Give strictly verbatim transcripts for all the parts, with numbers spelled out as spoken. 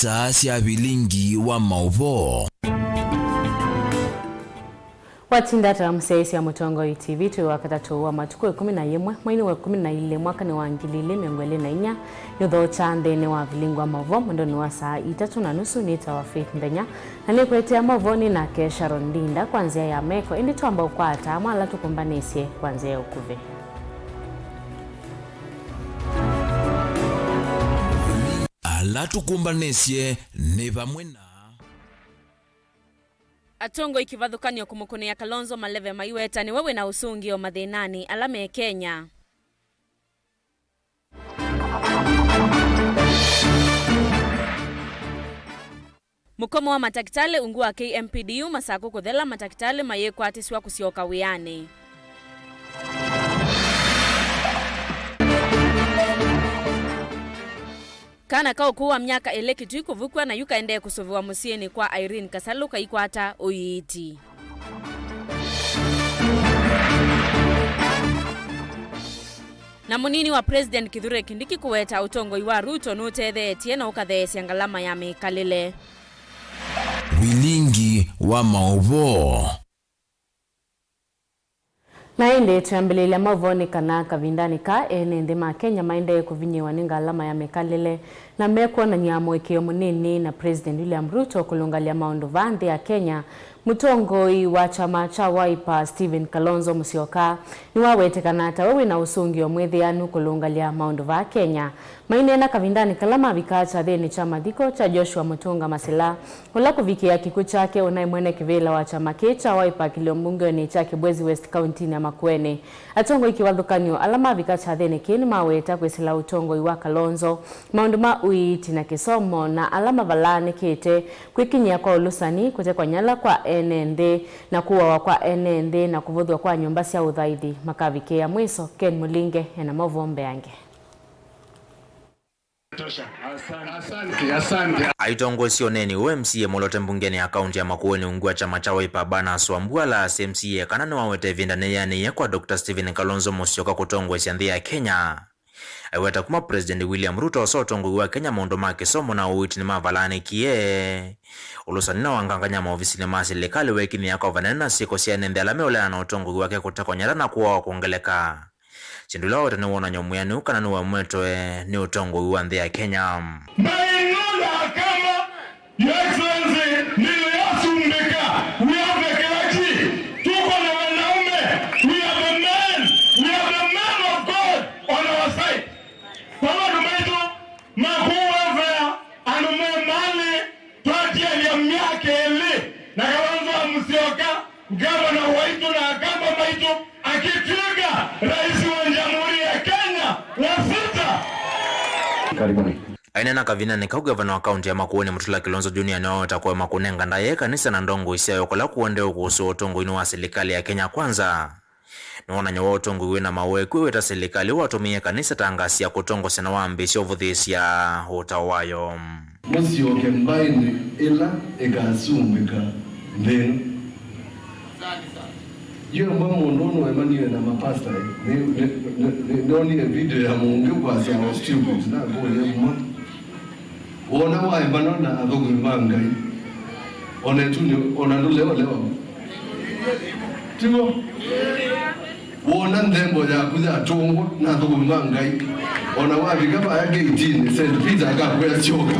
Saa sya vilingi wa maũvoo. Watinda ata mũsyaĩĩsya Mũtongoi T V, twĩ Wakatatũ wa matukũ ĩkũmi na yĩmwe, mweinĩ wa ĩkũmi na ilĩ, mwakanĩ wa ngili ilĩ mĩongo ĩlĩ na inya. Nĩũthokya nthĩnĩ wa vilingi wa maũvoo mwendonĩ wa saa itatũ na nusu. Nĩtawa Faith Nthenya, na nĩkũetea maũvoo nĩ nake Sharon Ndinda kwa nzĩa ya meko, ĩndĩ twamba ũkwata amwe ala tũkũmbanĩsye kwa nzĩa ya ũkuvĩ. Ala tũkũmbanĩsye nĩ vamwe na. Atongoi kĩvathũkany'o kũmũkũnĩa Kalonzo maleve maiweta nĩwe wĩna ũsũngĩo mathĩnanĩ ala me Kenya. Mũkomo wa matakĩtalĩ ungu wa K M P D U Masakũ kũthela, matakĩtalĩ mayĩkwatĩsw'a kũsyoka wĩanĩ. Kana ka ũkũũ wa myaka ĩlĩ Kitui kũvukw'a na yu kaendee kũsũvĩwa mũsyĩnĩ kwa Irene Kasalu kaikwata ũiiti. Na mũnini wa President Kithure Kindiki kũweta ũtongoi wa Ruto nũtetheetye na ũkatheesya ngalama ya mĩkalĩle. Vilingi wa maũvoo. Na ĩndĩ twĩambĩlĩlya maũvoo nĩ kana kavindanĩ kaa, ene nthĩ ma Kenya maendee kũvinyĩĩwa nĩ ngalama ya mĩkalĩle, na mekwonany'a mũĩkĩĩo mũnini na President William Ruto kũlũngalya maũndũ vaa nthĩ ya Kenya. Mũtongoi wa kyama kya Wiper, Stephen Kalonzo Musyoka, nĩwaweteka ta we wĩna ũsũngĩo mwĩthĩanu kũlũngalya maũndũ vaa Kenya. Maineena kavindanĩ kala mavikaa kyathĩnĩ kya mathiko kya Joshua Mutunga Masila, ũla kũvikĩa kĩkw'ũ kyake ũnaĩ mwene kĩvĩla wa kyama kĩĩ kya Wiper kĩlio mbungenĩ kya Kibwezi West kauntinĩ ya Makueni. Atongoi kĩvathũkany'o ala mavika kyathĩnĩ kĩĩ nĩmaweta kwĩsĩla ũtongoi wa Kalonzo, maũndũ ma ũiiti na kĩsomo, na ala mavalaanĩkĩte kwĩkinyĩa kwa ũlũsani, kũtekwa nyala kwa ene nthĩ, na kũawa kwa ene nthĩ, na kũvũthw'a kwa nyũmba sya ũthaithi makavikĩĩa mwĩso. Ken Mũlinge ena maũvoo mbeange. Tosha. Asante. Asante, asante. Aitongoesye ũneeni ũũ M C A mũlote mbungenĩ ya kaunti ya Makueni ungu wa kyama kya Wiper Barnas Wambua alaasya M C A kana nĩwaweta ĩvinda nĩyeanĩie kwa Doctor Stephen Kalonzo Musyoka kũtongoesya nthĩ ya Kenya. Aiweta kuma President William Ruto oosa ũtongoi wa Kenya, maũndũ ma kĩsomo na ũiiti nĩmavalaanĩkie. Ũlũsani na wangangany'a maovisinĩ ma silikalĩ wekinyĩa kwa vanene na syĩko sya ene nthĩ ala meũleana na ũtongoi wake kũtekwa nyala na kũawa kwongeleka. Syĩndũ ila waweta nĩ wonany'o mwĩanĩu kana nĩwamwetwe nĩ ũtongoi wa nthĩ ya Kenya. Maeneo ya kama, Your Excellency, niliyosumbika, we have the clergy, tuko na wanaume, we have the men, we have the men of God on our side. Kwa andũ maitũ, makũũ welfare, andũ me malĩ, twatialya myaka ĩlĩ na Kalonzo wa Musyoka, Gavana waitũ na akamba maitũ akĩtw'ĩka rais wa Jamhuri ya Kenya wa sita. Karibuni. Aineena kavindanĩ kau, gavana wa kaunti ya Makueni Mutula Kilonzo Junior nĩwaweta kũema kũnenga ndaĩa ĩkanisa na ndongoi syayo kũla kũendee ũkũsĩĩwa ũtongoinĩ wa silikalĩ ya Kenya Kwanza. Nĩwonany'o wa ũtongoi wĩ na maweku wĩta silikalĩ watũmĩie kanisa ta ngasi ya kũtongosya na wambĩĩsya ũvũthĩĩsya ũtao wayo. Mũsyoke mbaĩnĩ ĩla ĩkasumbĩka nthĩ ĩno. Yu embwa mũndũ ũũ nũemanie na mapasta, nĩ, nĩ, nĩ, nĩ, nĩnoonie video ya mũndũ kwasya, "I was stupid," na ngũlya mwa. Wona waembanwa na athũkũmi ma Ngai, ona ĩtunĩ, ona ndũleolewa. Tiw'o? Wona nthembo yaku yatũngwa na athũkũmi ma Ngai, ona wavika vaya gate-inĩ, Saint Peter akakwĩa, "Syoka."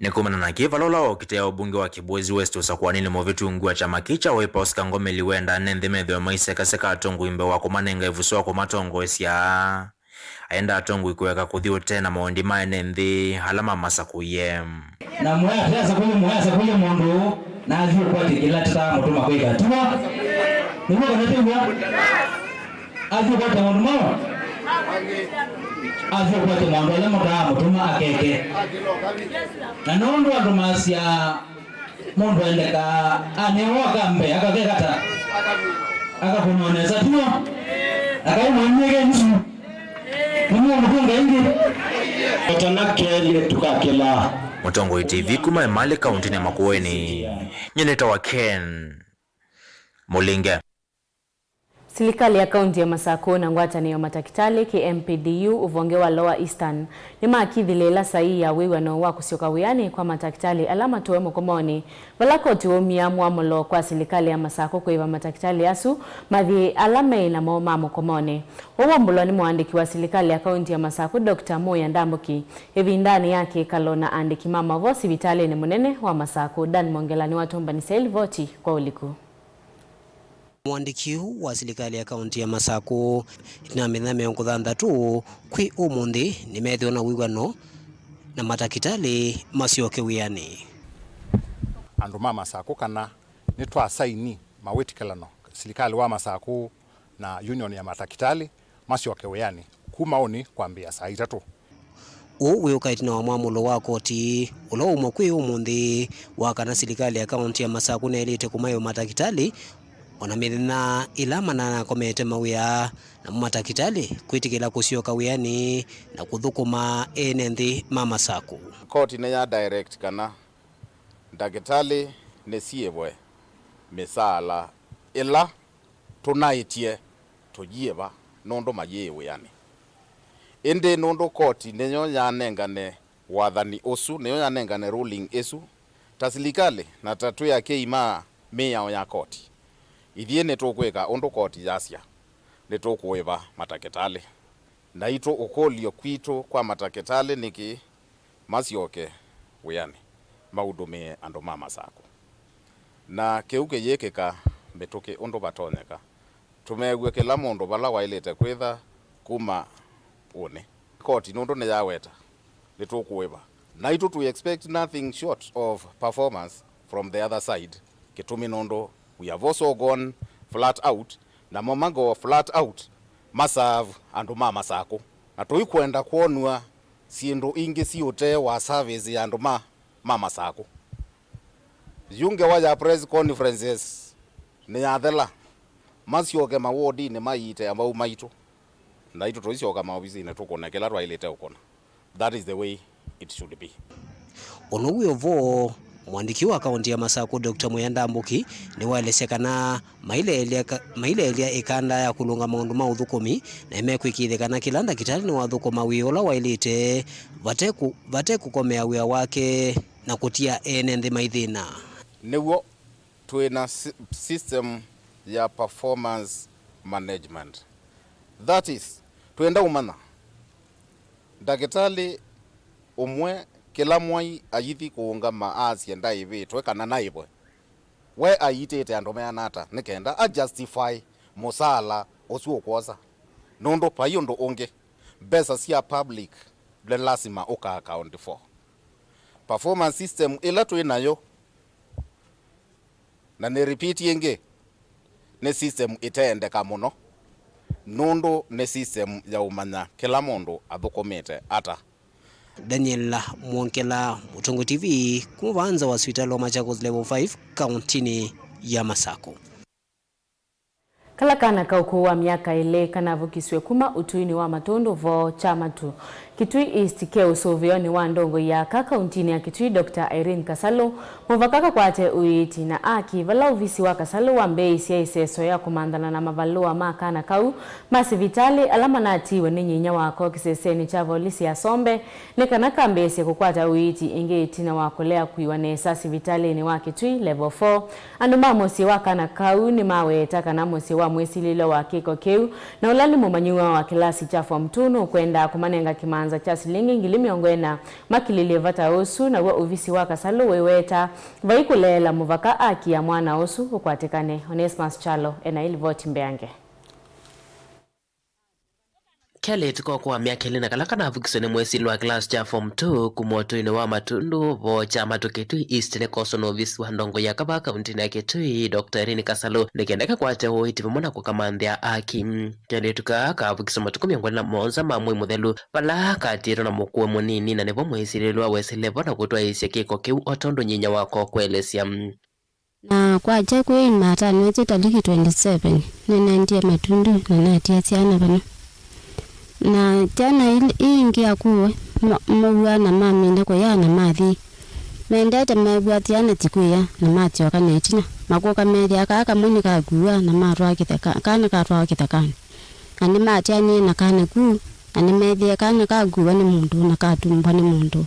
Nĩ kumana na kĩĩ, vala ũla wokitĩa ũmbunge wa Kibwezi West ũsakũaninĩ mũvĩtu ungu wa kyama kĩĩ kya Wiper Oscar Ngomeli wenda ene nthĩ methĩwe maisekaseka atongoi mbee wa kũmanenga ĩvuso wa kũmatongoesya. Aenda atongoi kũeka kũthi ũtee na maũndi ma ene nthĩ ala mamasakũie. Na mũyasakũlya, mũyasakũlya mũndũ ũũ, na athi ũkwatya kĩla tũtaamũtũma kwĩka. Tiw'o? Nĩw'o kana tiw'o? Athi ũkwatya maũndũ mau? Athi ũkwatya maũndũ ala mũtaamũtũma akeke. Na nũndũ andũ masya, mũndũ aendekaa anewa akambe, akakekata, akakũnwa nesa, tiw'o? Akaimwanyie kenisu. Nĩmũũmũtũnga ĩngĩ. Katana kelĩ tũkakĩla. Mũtongoi T V kuma Emali kauntinĩ ya Makueni. Nyie nĩtawa Ken Mũlinge. Silikalĩ ya kaunti ya Masakũ na ngwatanĩo matakĩtalĩ kĩ M P D U ũvonge wa Lower Eastern nĩmakithĩlĩĩla saii ya wĩw'ano wa kũsyoka wĩanĩ kwa matakĩtalĩ ala matũe mũkomonĩ, vala koti waumya mwamũlo kwa silikalĩ ya Masakũ kũĩva matakĩtalĩ asu mathyĩ ala meĩ namo ma mũkomonĩ. Ũũ waumbũlwa nĩ mũandĩki wa silikalĩ ya kaunti ya Masakũ, Doctor Muya Ndambuki, ĩvindanĩ ya kĩkalo na andĩki ma maũvoo sivitalĩnĩ mũnene wa Masakũ. Dan Mongela nĩwatũmbanĩsya ĩlivoti kwa ũliku. Mũandĩki ũũ wa silikalĩ ya kaunti ya Masakũ, ĩtina wa mĩthenya mĩongo thanthatũ kwĩ ũmũnthĩ, nĩmeethĩwa na wĩw'ano na matakĩtalĩ masyoke wĩanĩ. Andũ ma Masakũ kana nĩtwasaini mawĩtĩkĩlano, silikalĩ wa Masakũ na union ya matakĩtalĩ masyoke wĩanĩ kuma ũnĩ kwambĩĩa saa itatũ. Ũũ wĩũka ĩtina wa mwamũlo wa koti ũla waumwa kwĩ ũmũnthĩ wa kana silikalĩ ya kaunti ya Masakũ nĩyaĩlĩte kũmaĩva matakĩtalĩ o na mĩthenya ĩla manakomete mawĩa, namo matakĩtalĩ kwĩtĩkĩla kũsyoka wĩanĩ na kũthũkũma ene nthĩ ma Masakũ. Koti nĩya direct kana ndakĩtalĩ nĩsiĩvwe mĩsaala ĩla tũnaĩtye tũyĩva nũndũ mayĩĩ wĩanĩ. Ĩndĩ nũndũ koti nĩyo yanengane wathani ũsu, nĩyo yanengane ruling ĩsu, ta silikalĩ na ta twĩ akĩi ma mĩao ya koti, ithyĩ nĩtũkwĩka ũndũ koti yasya, nĩtũkũĩva matakĩtalĩ. Naitũ ũkũlyo kwitũ kwa matakĩtalĩ nĩkĩ masyoke wĩanĩ maũndũmĩe andũ ma Masakũ. Na kĩu kĩyĩkĩka mĩtũkĩ ũndũ vatonyeka. Tũmew'e kĩla mũndũ vala waĩlĩte kwĩtha kuma ũnĩ. Koti nũndũ nĩyaweta, nĩtũkũĩva. Naitũ we expect nothing short of performance from the other side. Kĩtumi nũndũ we have also gone flat out, namo ma go flat out ma serve andũ ma Masakũ. Na tũikwenda kwonw'a syĩndũ ingĩ syĩ ũtee wa service ya andũ ma, ma Masakũ. Yu ngewa ya press conferences nĩyathela. Masyoke mawodinĩ maiite avau maitũ. Naitũ tũisyoka maovisinĩ tũkũne kĩla twaĩlĩte ũkũna. That is the way it should be. Ũno wĩ ũvoo, mũandĩki wa kaunti ya Masakũ, Doctor Muya Ndambuki, nĩwaelesya kana maileelya ka-, maileelya ĩkanda ya kũlũnga maũndũ ma ũthũkũmi, na nĩmekwĩkĩĩthya kana kĩla ndakĩtalĩ nĩwathũkũma wĩa ũla waĩlĩte, vate kũ-, vate kũkomea wĩa wake na kũtia ene nthĩ maithĩna. Nĩw'o twĩ na sy-, system ya performance management. That is, twenda ũmanya ndakĩtalĩ ũmwe kĩla mwai ayithi kũũngama asye ndaĩvĩtwe kana naĩvwe, we aiitĩte andũ meana ata nĩ kenda a justify mũsaala ũsu ũkwosa? Nũndũ vai ũndũ ũngĩ, mbesa sya public nĩ lasima ũka account for. Performance system ĩla twĩ nayo, na nĩ repeat ĩngĩ, nĩ system ĩteendeka mũno, nũndũ nĩ system ya ũmanya kĩla mũndũ athũkũmĩte ata. Daniel Mwongela, Mũtongoi T V, kuma vaa nza wa sivitali wa Machakos Level five, kauntinĩ ya Masakũ. Kala kana ka ũkũũ wa myaka ĩlĩ kanavukisw'e kuma ũtuinĩ wa Matundu vo Kyamatu, Kitui East, ke ũsũvĩonĩ wa ndongoi ya aka kauntinĩ ya Kitui, Doctor Irene Kasalu, mũvaka kakwate ũiiti na aki, vala ovisi wa Kasalu wambĩĩisye ĩseso ya kũmanthana na mavalũa ma kana kau ma sivitalĩ ala manatiiwe nĩ nyinya wako kĩsesenĩ kya volisi ya Sombe, nĩ kana kambĩĩsye kũkwata ũiiti ĩngĩ ĩtina wa kũlea kũiwa nesa sivitalĩnĩ wa Kitui Level four. Andũ ma mũsyĩ wa kana kau nĩmaweta kana mũsyĩ wa mwĩsilĩlwa wa kĩko kĩu na ũla nĩ mũmanyĩw'a wa kĩlasi kya Form two nũkwenda kũmanenga kĩmanza kya silingi ngili mĩongo ĩna makilĩlye vata ũsu, naw'o ovisi wa Kasalu wĩweta vai kũleela mũvaka aki ya mwana ũsu ũkwatĩkane. Onesmus Kyalo ena ĩlivoti mbeange. Kelĩtu ka ũkũũ wa myaka ĩlĩ na kala kanavukiswe nĩ mwĩsili wa kĩlasi kya Form two kuma ũtũinĩ wa Matundu vo Kyamatu, Kitui East, nĩkoswa nĩ ovisi wa ndongoi ya aka vaa kauntinĩ ya Kitui, Doctor Irene Kasalu, nĩ kenda kakwate ũiiti vamwe na kũkamanthĩa aki. Kelĩtu kaa kavukiswe matukũ mĩongo ĩlĩ na mũonza ma mwei mũthelu, vala katiĩtwe na mũkũwe mũnini, na nĩvo mwĩsilĩlwa wesĩle vo na kũtwaĩĩsya kĩko kĩu o tondũ nyinya wako ũkũelesya. Na kwakya kwĩ Imatanweti taliki twenty seven, nĩnaendie Matundu na natie syana vamwe. Na syana ii ingĩ akuwe, ma-, mow'a na mamina kũya na mathi. Mendete mew'a atiane ti kwĩa, na matyoka na ĩtina. Makũka methĩa kaa kamwe nĩkakuwa, na matwaa kĩtheka-, kana katwawa kĩthekanĩ. Na nĩmatianie na kana ku, na nĩmethĩe kana kakuwa nĩ mũndũ na katumbwa nĩ mũndũ.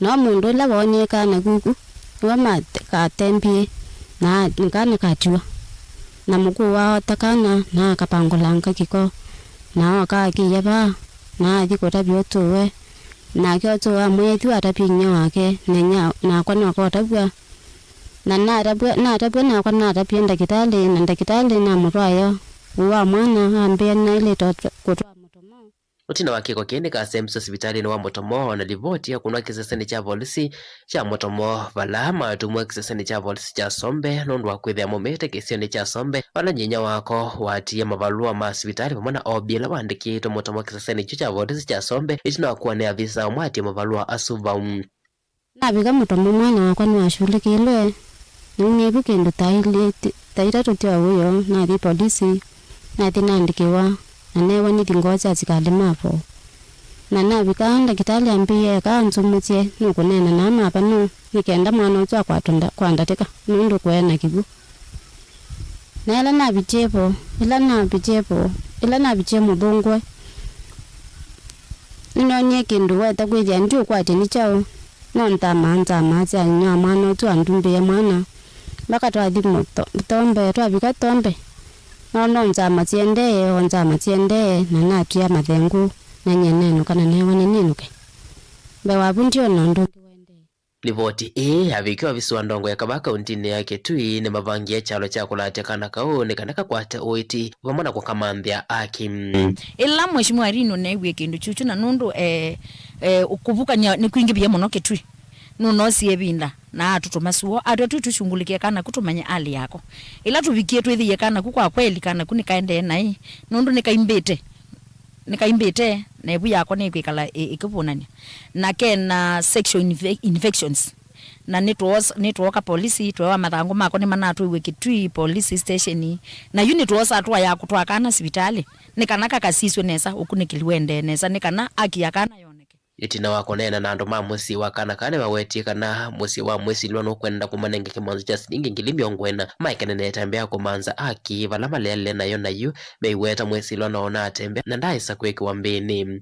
No mũndũ ũla woonie kana kuku, nĩwe makatembie, na nĩ kana katiwa. Na mũkũũ wao ta kana, na akapangũlanga kĩko, na ooka akĩya vaa, na athi kũtavya ũtũwe. Nake ũtũwe amwĩa, ĩthyũ atavye inyia wake, na inyia nakwa nĩwakotavw'a. Na natavw'a, natavw'a nakwa natavie ndakĩtalĩ, na ndakĩtalĩ namũtwaĩa ũũ wa mwana, ambĩa naĩlĩte kũtwaa mũtomo. Ũtina wa kĩko kĩĩ nĩkasembiswe sivitalĩnĩ wa Mũtomo, na livoti ya kũnwa kĩsesenĩ kya volisi kya Mũtomo, vala matũmwa kĩsesenĩ kya volisi kya Sombe nũndũ wa kwĩthĩa maumĩte kĩsionĩ kya Sombe, vala nyinya wako watie mavalũa ma sivitalĩ vamwe na O B ĩla waandĩkĩtwe Mũtomo kĩsesenĩ kyu kya volisi kya Sombe, ĩtina wa kũa nĩ avisa amwe atie mavalũa asu vau. Navika Mũtomo mwana wakwa nĩwasulĩkĩlwe. Naumie vu kĩndũ thaa ilĩ ti-, thaa itatũ tya ũyo, nathi polisi, nathi naandĩkĩwa, na neew'a nĩthi ngoo sya asikalĩ ma vo. Na navika, ndakĩtalĩ ambĩie eka anzumũsye, nũkũneena na amapa no, nĩ kenda mwana ũsu akwatwe nda-, kwa ndatĩka, nũndũ kũe na kĩw'ũ. Na ĩla navikie vo, ĩla navikie vo, ĩla navikie mũthũngũe, nĩnoonie kĩndũ weta kwĩthĩa ndiũkwatya nĩ kyaũ, no nthama, nthama sya inyia wa mwana ũsu andumbĩe mwana, mpaka twathi mũto-, Tombe, twavika Tombe, no, no nthama siendee, o nthama siendee, na natwia mathengũ, na nyie nenũka na neew'a nĩnĩnũke. Mbee wa vu ndiona ũndũ ũngĩ waendee. Livoti ĩĩ yavikie ovisi wa ndongo ya kavaa kauntinĩ ya Kitui nĩmavangie kyalo kya kũlatya kana kaũ nĩ kana kakwate ũiiti vamwe na kũkamanthĩa aki. Ĩla Mheshimiwa Irene ũneewie kĩndũ kyũkyu, na nũndũ, eh, eh, kũvukany'a nĩkwingĩvie mũno Kitui, nũnoosie ĩvinda na atũtũma suo atw'a tũi tũshungulĩkĩe kana ku tũmanye hali yako. Ĩla tũvikie twĩthĩie kana ku kwa kweli kana ku nĩkaendee naĩ, nũndũ nĩkaimbĩte. Nĩkaimbĩte, na ĩvu yakwa nĩkwĩkala ĩ-, ĩkĩvũnany'a. Na kena sexual infe-, infections. Na nĩtwoos-, nĩtwooka polisi, tweewa mathangũ makwa nĩmanatwaiwe Kitui police station. Na yu nĩtwoosa atũa ya kũtwaa kana sivitalĩ, nĩ kana kakasisw'e nesa, ũkunĩkĩli wendee nesa, nĩ kana haki ya kana yoneke. Ĩtina wa kũneena na andũ ma mũsyĩ wa kana kaa, nĩmawetie kana mũsyĩ wa mwĩsilwa nũkwenda kũmanenga kĩmanza kya silingi ngili mĩongo ĩna maekane na ĩtambya ya kũmanza haki vala maleanile nayo, na yu meiweta mwĩsilwa no ũnatembea na ndaaĩsa kwĩkĩwa mbĩnĩ.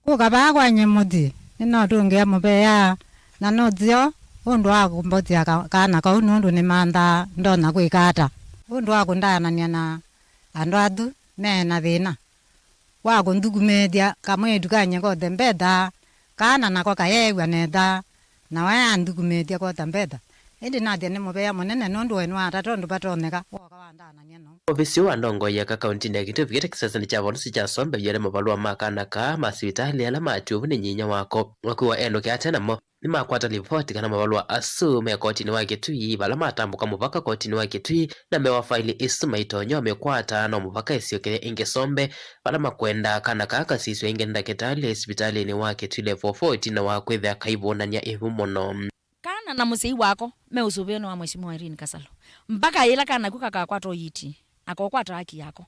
Kũka vaa kwa nyie mũsyĩ, nĩnotũngĩa mũvea, na nũseo ũndũ wa kũmbosya ka-, kana kau nũndũ nĩmanthaa ndonya kwĩka ata. Ũndũ wa kũndaanany'a na andũ athu me na thĩna wa kũnthukumĩĩsya kamwĩĩtu ka nyie kothe mbethaa, kana nako kayeew'a nesa, na we anthukumĩĩsya kota mbeta. Ĩndĩ nathya nĩ mũvea mũnene nũndũ we nĩwata tondũ vatonyeka wooka wandaanany'a nau. Ovisi ũũ wa ndongoi ya aka kauntinĩ ya Kitui ũvikĩte kĩsesenĩ kya volisi kya Sombe ũyĩale mavalũa ma kana kaa ma sivitalĩ ala matiwe vu nĩ nyinya wako. Wakwĩwa enũke ate namo. Nĩmakwata livoti kana mavalũa asu me kotinĩ wa Kitui, vala matambũka mũvaka kotinĩ wa Kitui na mewa faili ĩsu maitonya mĩkwata no mũvaka ĩsyokele ĩngĩ Sombe, vala makwenda kana kaa kasisw'e ĩngĩ nĩ ndakĩtalĩ sivitalĩnĩ wa Kitui Level four ĩtina wa kwĩthĩa kaivũnany'a ĩvu mũno. Kana na mũsyai wako me ũsũvĩonĩ wa Mheshimiwa Irene Kasalo. Mpaka yĩla kana ku kakakwata ũiiti, akokwata haki yako.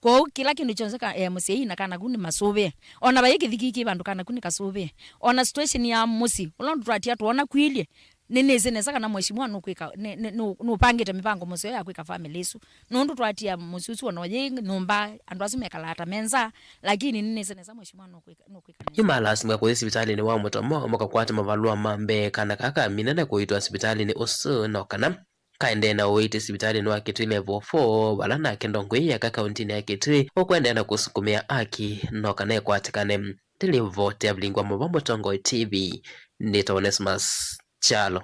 Kwoou kĩla kĩndũ kyonthe ka, eh, mũsyai na kana ku nĩ masũvĩe. Ona vai kĩthiki kĩ vandũ kana ku nĩ kasũvĩe. Ona situation ya mũsyĩ, ũla ũndũ twatia twona kwilye, nĩ nĩsĩ nesa kana mheshimiwa nũkwĩka, nĩ, nĩ, nũ-, nũpangĩte mĩvango mũseo ya kwĩka family ĩsu. Nũndũ twatia mũsyĩ ũsu ona ũyĩ nyũmba, andũ asu mekalaa ta me nza, lakini nĩ nĩsĩ nesa mheshimiwa nũkwĩka, nũkwĩka nesa. Nĩmalasimĩka kũthi sivitalĩnĩ wa Mũtomo makakwata mavalũa ma mbee kana kaa kamina na kũitwa sivitalĩnĩ ũsu no kana kaendee na ũiiti sivitalĩnĩ wa Kitui Level four, vala nake ndongoi ya aka kauntinĩ ya Kitui ũkũendeea na kũsukumĩa haki no kana ĩkwatĩkane. Ndĩ livoti ya Vilingwa Mũvwa Mũtongoi T V, nĩtawa Onesmus Kyalo.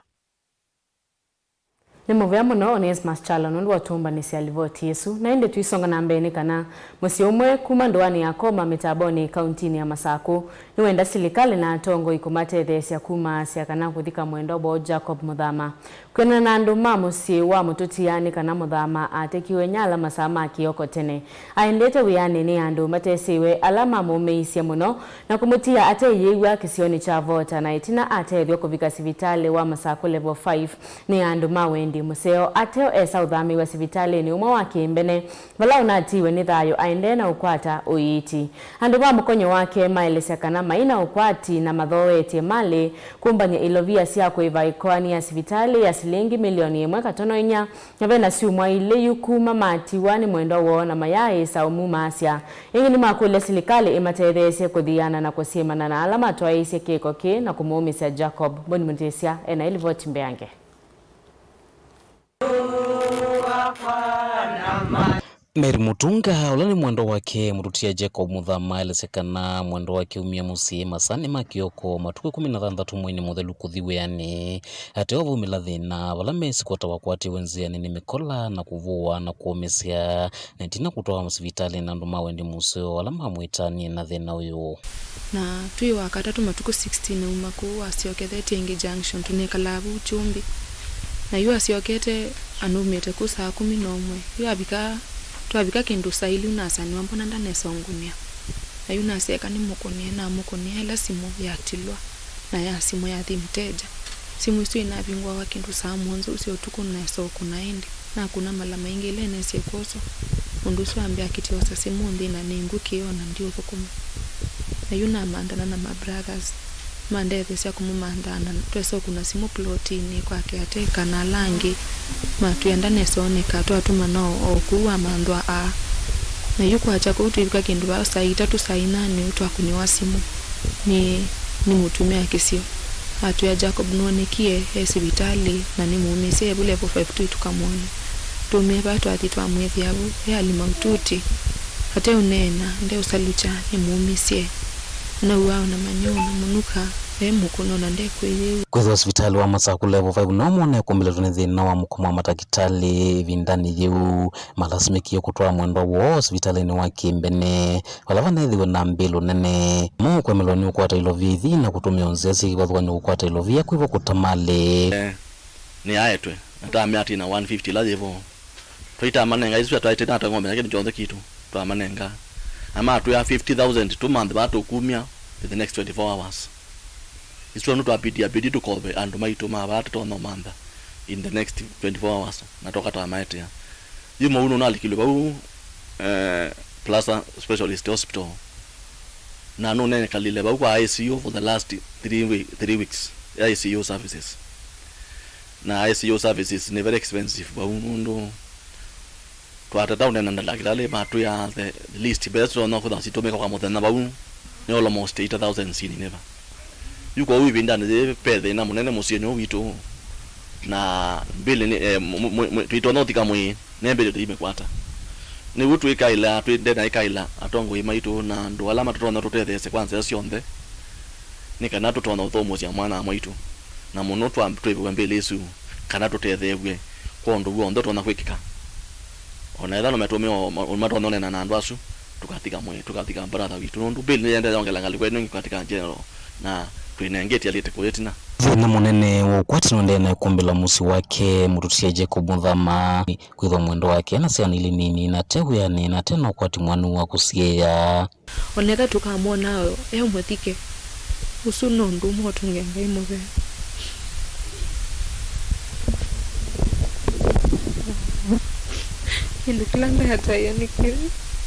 Nĩ mũvea mũno Onesmus Kyalo nũndũ wa ũtũmbanĩsya livoti ĩsu. Na ĩndĩ tũisonga na mbee nĩ kana mũsyĩ ũmwe kuma ndũanĩ ya Koma mĩtambonĩ kauntinĩ ya Masakũ nĩwenda silikalĩ na atongoi kũmatetheesya kumaasya kana kũthika mwendwa woo Jacob Mũthama. Kwĩanana na andũ ma mũsyĩ wa Mũtũtia nĩ kana Mũthama atekiwe inyia ala masaa ma kĩoko tene. Aendete wĩanĩ nĩ andũ matesĩwe ala mamũmĩisye mũno na kũmũtia ateyĩw'a kĩsionĩ kya Vota na ĩtina atethw'a kũvika sivitalĩ wa Masakũ Level five nĩ andũ ma wendi. Mũseo ateo esa ũthamĩĩw'a sivitalĩnĩ ũmwe wa kĩmbene, vala ũnatiiwe nĩ thayũ aendee na ũkwata ũiiti. Andũ ma mũkonyo wake maelesya kana mai na ũkwati na mathooetye malĩ kũmbany'a ilovia sya kũĩva ĩkoani ya sivitalĩ ya silingi milioni ĩmwe katono inya, na ve na syumwa ilĩ yu kuma matiwa nĩ mwendwa woo na mayaaĩsa ũmumaasya. Ĩngĩ nĩmakũlya silikalĩ ĩmatetheesye kũthiana na kũsyĩmana na ala matwaĩĩsye kĩko kĩĩ na kũmũũmĩsya Jacob. Boni Mũndĩsya e na ĩlivoti mbeange. Mary Mutunga, ũla nĩ mwendwa wake mũtutia Jacob Muthama, aelesya kana mwendwa wake aumie mũsyĩ masanĩ ma kĩoko matukũ ĩkũmi na thanthatũ mweinĩ mũthelu kũthi wĩanĩ. Ateo vaumĩla thĩna, vala mesĩ kwota wakwatiwe nzĩanĩ nĩ mĩkola na kũvũwa na kũũmĩsya, na ĩtina kũtwawa sivitalĩ na andũ ma wendi mũseo ala mamwĩtanie na thĩna ũyũ. Na twĩ wa katatũ matukũ sixteen auma kũu, asyokethetye ĩngĩ Junction, tũnekalaa vau Kyũmbi. Na yu asyokete, anũmĩte kũu saa kũmi na ũmwe. Yu avika, twavika kĩndũ saa ilĩ, yu nasanĩwa mbona ndanesa ũngũnĩa. Na yu nasya eka nĩmũkũnĩe, namũkũnĩa ĩla simũ yatilwa, na ya simũ yathi mteja. Simũ isu inavingũawa kĩndũ saa mũonza ũsu ũtukũ, nesa ũkũna ĩndĩ. Nakũna mala maingĩ ĩla ĩnesie kwoswa. Mũndũ ũsu ambĩa akĩtyosa simũ nthĩ na nĩ ngũkĩ o na ndiũthũkũma. Na yu namanthana na ma brothers. Mandetheesya kũmũmantha na twesa ũkũna simũ plotinĩ kwake ate kana ala angĩ matwĩa ndanesa oneka, twatũmana o, o kũu amanthwa aa. Na yu kwakya kũu twĩvika kĩndũ vaa saa itatũ saa inanĩ twakũnĩwa simũ nĩ, nĩ mũtumĩa kĩsio. Atwĩa Jacob nũonekie e sivitalĩ na nĩmũũmĩsye e vu level five two tũkamwone. Tũmie vaa twathi twamwĩthĩa vu e hali mahututi. Ateũneena, ndeũsalukya, nĩmũũmĩsye. Anauawa na manyũũ na mũnuka, e mũkũno na ndekwĩyĩw'a. Kwĩthĩwa sivitalĩ wa Masakũ level five no mone kũmĩlĩtwe nĩ thĩna wa mũkomo wa matakĩtalĩ ĩvindanĩ yĩu, malasimĩkie kũtwaa mwendwa woo sivitalĩnĩ wa kĩmbene, vala vanethĩwe na mbĩlũ nene. Mo kwemelwa nĩ ũkwata ilovia ithi na kũtũmĩa nzĩa syĩ kĩvathũkany'o kũkwata ilovia kwĩvo kũtamalĩ. Eh, nĩaetwe, na tamea atina one fifty ila yĩvo. Twaitamanenga isu twaĩte na ng'ombe na kĩndũ kyonthe kitũ, twamanenga. Na matwĩa fifty thousand tũmanthe vaa tũkumya in the next twenty-four hours. Isu nũ twapitia piti tũkove andũ maitũ ma vaa tũtonya ũmantha in the next twenty-four hours, na toka twamaetea. Yu mũu nũnalikilwe vau, eh, Plaza Specialist Hospital. Na nũnekalile vau kwa I C U for the last three wee-, three weeks, I C U services. Na I C U services nĩ very expensive vau nũndũ twatata ũneena na ndalakĩtalĩ matwĩa the least mbesa tũtonya kwĩthwa sitũmĩka kwa mũthenya vau nĩ almost eighty thousand sini nĩva. Yu kwoou ĩvindanĩ yĩĩ ve thĩna mũnene mũsyĩnĩ ũũ witũ, na mbĩlĩ nĩ, eh, mũ-, mũ-, mũ-, twĩtonya ũthika mwĩĩ. Nĩ mbĩlĩ tũimĩkwata. Nĩw'o twĩkaĩla, twĩ nde na ĩkaĩla atongoi maitũ na andũ ala matũtonya tũtetheesye kwa nzĩa syonthe, nĩ kana tũtonya ũthũmũsya mwana-a-mwaitũ, na mũno twa-, twĩvĩwe mbĩlĩ ĩsu, kana tũtetheew'e kwa ũndũ w'onthe ũtonya kwĩkĩka. O na ethĩwa no matũmĩe o ma-, matonya ũneena na andũ asu, tũkathika mwĩĩ, tũkathika brother witũ, nũndũ mbĩlĩ nĩyendee yongela ngalĩko ĩno ĩngĩ katika general, na twĩnengete alĩte kũya ĩtina. Thĩna mũnene wa ũkwati nũendee na ĩkũmbĩla mũsyĩ wake mũtũtia Jacob Muthama. Kwĩthwa mwendwa wake ena syana ilĩ nini, na te wĩanĩ, na te na ũkwati mwanu wa kũsiĩĩa. O na ethĩwa tũkamwona e mũthike, ũsu no ũndũ ũmwe ũtũnge Ngai mũvea. Kĩndũ kĩla ndaataĩa nĩ kĩu,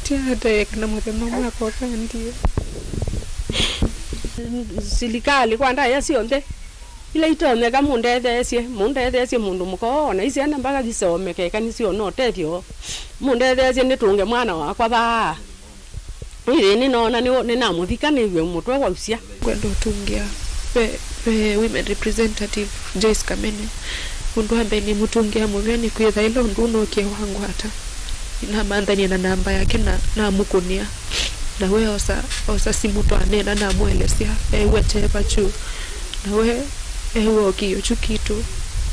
ndyaataĩa kana mũthenya ũmwe akoka andie. Silikalĩ kwa ndaĩa syonthe ila itonyeka, mũndetheesye, mũndetheesye mũndũ mũka ũũ, o na isyana mpaka isomeke, ĩkanĩsye o na ũtethyo. Mũndetheesye nĩtũnge mwana wakwa vaa. Ĩĩ, nĩnoona nĩ, nĩnamũthika nĩw'e mũtwe wausya. Ngwenda ũtũngĩa ve, ve women representative Joyce Kamene. Ũndũ wa mbee nĩmũtũngĩa mũvea nĩkwĩtha ĩla ũndũ ũũ nookie wangwata, nĩnamanthanie na namba yake na namũkũnĩa. Na we osa, osa simũ twaneena, namũelesya, eew'a te vakyu. Na we eew'a o kĩĩo kyu kitũ.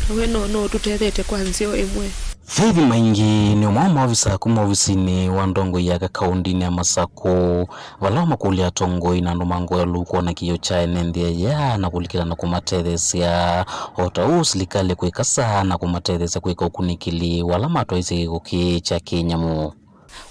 Na we no, no ũtũtethete kwa nzĩa o ĩmwe. Faith Maingi nĩ ũmwe wa maovisaa kuma ovisinĩ wa ndongoi yake kaũndĩnĩ ya Masakũ, vala wamakũlya atongoi na andũ ma ngoo ya lũu kwona kĩĩo kya ene nthĩ aya na kũlikĩla na kũmatetheesya, o ta ũu silikalĩ kwĩkasa na kũmatetheesya kwĩka ũkunĩkĩli wa ala matwaisye kĩko kĩĩ kya kĩnyamũ.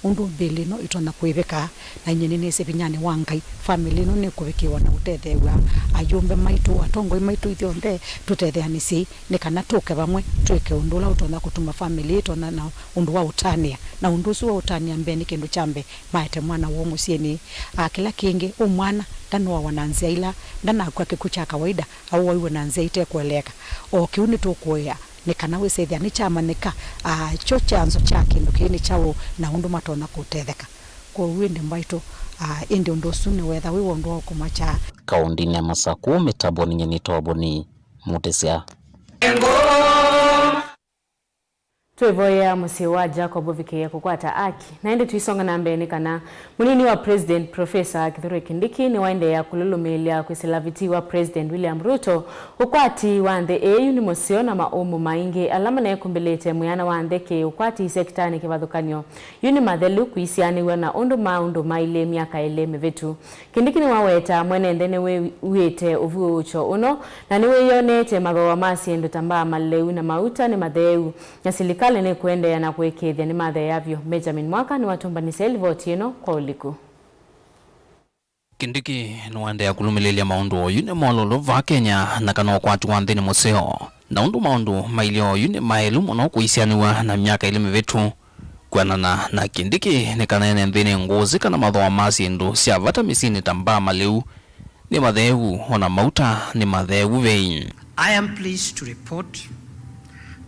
Ũndũ mbĩlĩ ĩno ĩtonya kũĩvĩka, na inyie nĩnĩsĩ vinyanĩ wa Ngai, famĩlĩ ĩno nĩkũvikĩĩwa na ũtetheew'a. Ayũmbe maitũ, atongoi maitũ ithyonthe, tũtetheanĩsyei nĩ kana tũke vamwe twĩke ũndũ ũla ũtonya kũtuma famĩlĩ ĩtonya na ũndũ wa ũtanĩa. Na ũndũ ũsu wa ũtanĩa mbee nĩ kĩndũ kya mbee, maete mwana woo mũsyĩnĩ. A, kĩla kĩngĩ, ũ mwana ndanoawa na nzĩa ila, ndanakw'a kĩkw'ũ kya kawaida, aũaiwe na nzĩa itekũeleeka. O kĩu nĩtũkũea nĩ kana wĩsethĩa nĩkyamanyĩka, a, kyo kyanzo kya kĩndũ kĩĩ nĩ kyaũ na ũndũ matonya kũtetheka. Kwoou ĩndĩ mbaitũ, a, ĩndĩ ũndũ ũsu nĩwetha wĩ wondũ wa ũkũmakya. Kaũndĩnĩ ya Masakũ, mĩtambonĩ nĩ Toboni Mũtĩsya. Twĩvoyea mũsyĩ wa Jacob ũvikĩĩe kũkwata aki. Na ĩndĩ tũisonga na mbee nĩ kana mũnini wa President Professor Kithure Kindiki nĩwaendeea kũlũlũmĩĩlya kwĩsĩla vitii wa President William Ruto. Ũkwati wa nthĩ ĩĩ yu nĩ mũseo na maũmũ maingĩ ala maneekumbĩlĩte mwĩana wa nthĩ kĩ ũkwati sektanĩ kĩvathũkany'o. Yu nĩ mathelu kũisianĩw'a na ũndũ maũndũ mailĩ myaka ĩlĩ mĩvĩtu. Kindiki nĩwawetaa mwene nthĩ nĩwĩw'ĩte ũvuũũkyo ũno na nĩwĩyoneete mathooa ma syĩndũ ta mbaa maleu na mauta nĩ matheu, na silikalĩ nĩkũendeea na kũĩkĩĩthya nĩmatheea vyũ. Benjamin Mwaka nĩwatũmbanĩsya livoti ĩno kwa ũliku. Kindiki nĩwaendeea kũlũmĩlĩlya maũndũ oyu nĩ molũlũ vaa Kenya na kana ũkwati wa nthĩ nĩ mũseo, na ũndũ maũndũ mailye oyu nĩ maelu mũno kũisianĩw'a na myaka ĩlĩ mĩvĩtu. Kwĩanana na Kindiki, nĩ kana ene nthĩ nĩ ngũsĩ kana mathooa ma syĩndũ sya vata mĩsyĩnĩ ta mbaa maleu nĩ matheevu, o na mauta nĩ matheevu vei. I am pleased to report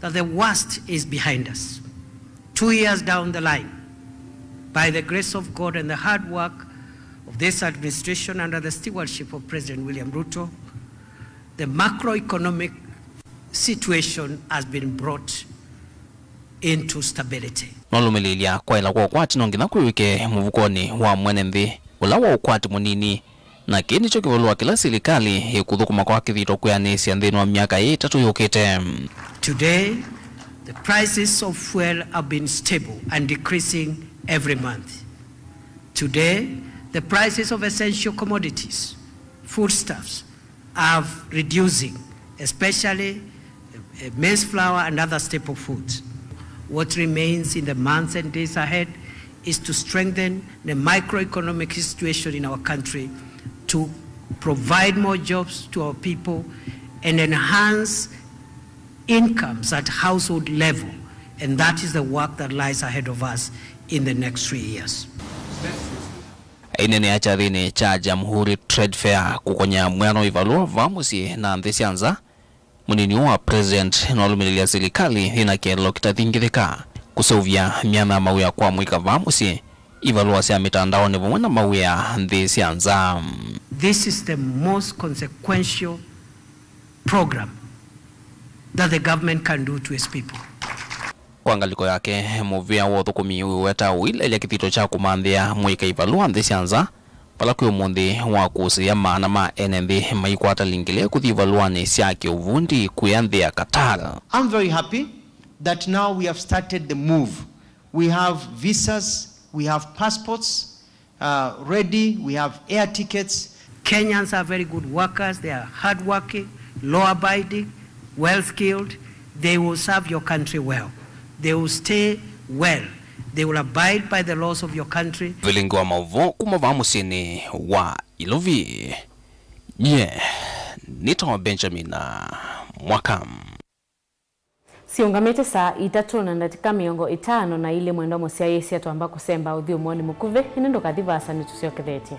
that the worst is behind us. Two years down the line, by the grace of God and the hard work of this administration under the stewardship of President William Ruto, the macroeconomic situation has been brought into stability. Nolũmĩlĩlya kwaĩla kwa ũkwati no nginya kwĩw'ĩke mũvukonĩ wa mwene nthĩ ũla wa ũkwati mũnini, na kĩĩ nĩkyo kĩvalũa kĩla silikalĩ ĩkũthũkũma kwa kĩthito kwĩanĩsya nthĩnĩ wa myaka ĩĩ ĩtatũ yũkĩte. Today, the prices of fuel have been stable and decreasing every month. Today, the prices of essential commodities, foodstuffs, are reducing, especially, uh, maize flour and other staple foods. What remains in the months and days ahead is to strengthen the microeconomic situation in our country, to provide more jobs to our people, and enhance incomes at household level. And that is the work that lies ahead of us in the next three years. Aineenea kyathĩnĩ kya Jamhuri Trade Fair kũkony'a mwĩano wa ivalũa vaa mũsyĩ na nthĩ sya nza, mũnini ũũ wa President nũalũmĩlĩlya silikalĩ yĩna kĩeleelo kĩtathingĩthĩka kũseũvya myanya ya mawĩa kwa amũika vaa mũsyĩ, ivalũa sya mĩtandaonĩ vamwe na mawĩa nthĩ sya nza. This is the most consequential program that the government can do to its people. Kwa ngalĩko yake, mũvĩa wa ũthũkũmi wĩweta ũilelya kĩthito kya kũmanthĩa mũika ivalũa nthĩ sya nza, vala kwĩ ũmũnthĩ wa kũsĩĩa maana ma ene nthĩ maikwata lingile kũthi ivalũanĩ sya kĩũvundi kũya nthĩ ya Qatar. I'm very happy that now we have started the move. We have visas, we have passports, uh, ready, we have air tickets. Kenyans are very good workers, they are hardworking, law-abiding, well-skilled. They will serve your country well. They will stay well. They will abide by the laws of your country. Vilingi wa maũvoo kuma vaa mũsyĩnĩ wa Ilovi. Nyie nĩtawa Benjamin Mwaka. Siũngamĩte saa itatũ na ndatĩka mĩongo ĩtano na ilĩ, mwendwa mũsyaĩĩsya, twamba kũsemba ũthyũmũonĩ mũkuvĩ, ĩndĩ ndũkathi vaasa, nĩtũsyokethetye.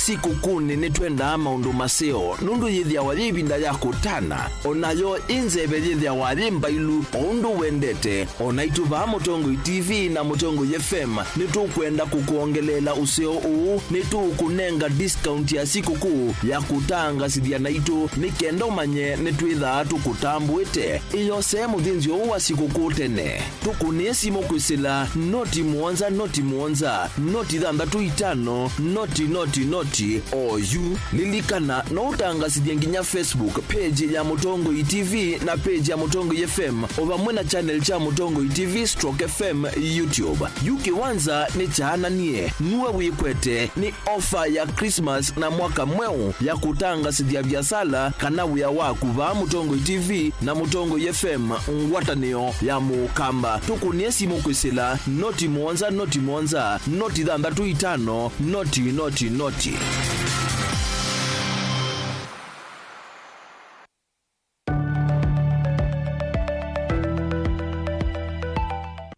Sikũkũnĩ nĩtwendaa maũndũ maseo, nũndũ yĩthĩawa yĩ ĩvinda ya kũtana. O nayo ĩ nzeve yĩthĩawa yĩ mbailu o ũndũ wendete. O naitũ vaa Mũtongoi T V na Mũtongoi F M nĩtũkwenda kũkwongeleela ũseo ũũ. Nĩtũũkũnenga discount ya sikũkũ ya kũtangasĩthya naitũ, nĩ kenda ũmanye nĩtwĩthaa tũkũtambũĩte. Ĩyosee mũthĩnzĩo ũũ wa sikũkũ tene. Tũkũnĩe simũ kwĩsĩla noti mũonza noti mũonza noti thanthatũ itano noti noti noti. T O U. Lilikana, no ũtangasĩthye nginya Facebook page ya Mũtongoi T V na page ya Mũtongoi F M, o vamwe na channel kya Mũtongoi T V stroke F M YouTube. Yu kĩwanza nĩ kyaananie, nue wĩkwete, nĩ ofa ya Christmas na mwaka mweũ ya kũtangasĩthya viasala kana wĩa waku vaa Mũtongoi T V na Mũtongoi F M, ngwatanĩo ya Mũkamba. Tũkũnĩe simũ kwĩsĩla noti mũonza, noti mũonza, noti thanthatũ itano, noti, noti, noti.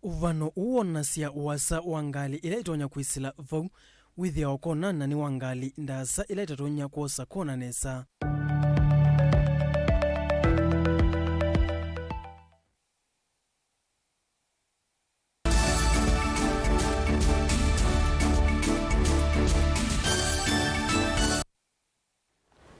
Ũvano ũũ wonasya ũasa wa ngalĩ ĩla ĩtonya kwĩsĩla vau wĩthĩawa ũkonana nĩ wa ngalĩ ndaasa ĩla ĩtatonya kwosa kona nesa.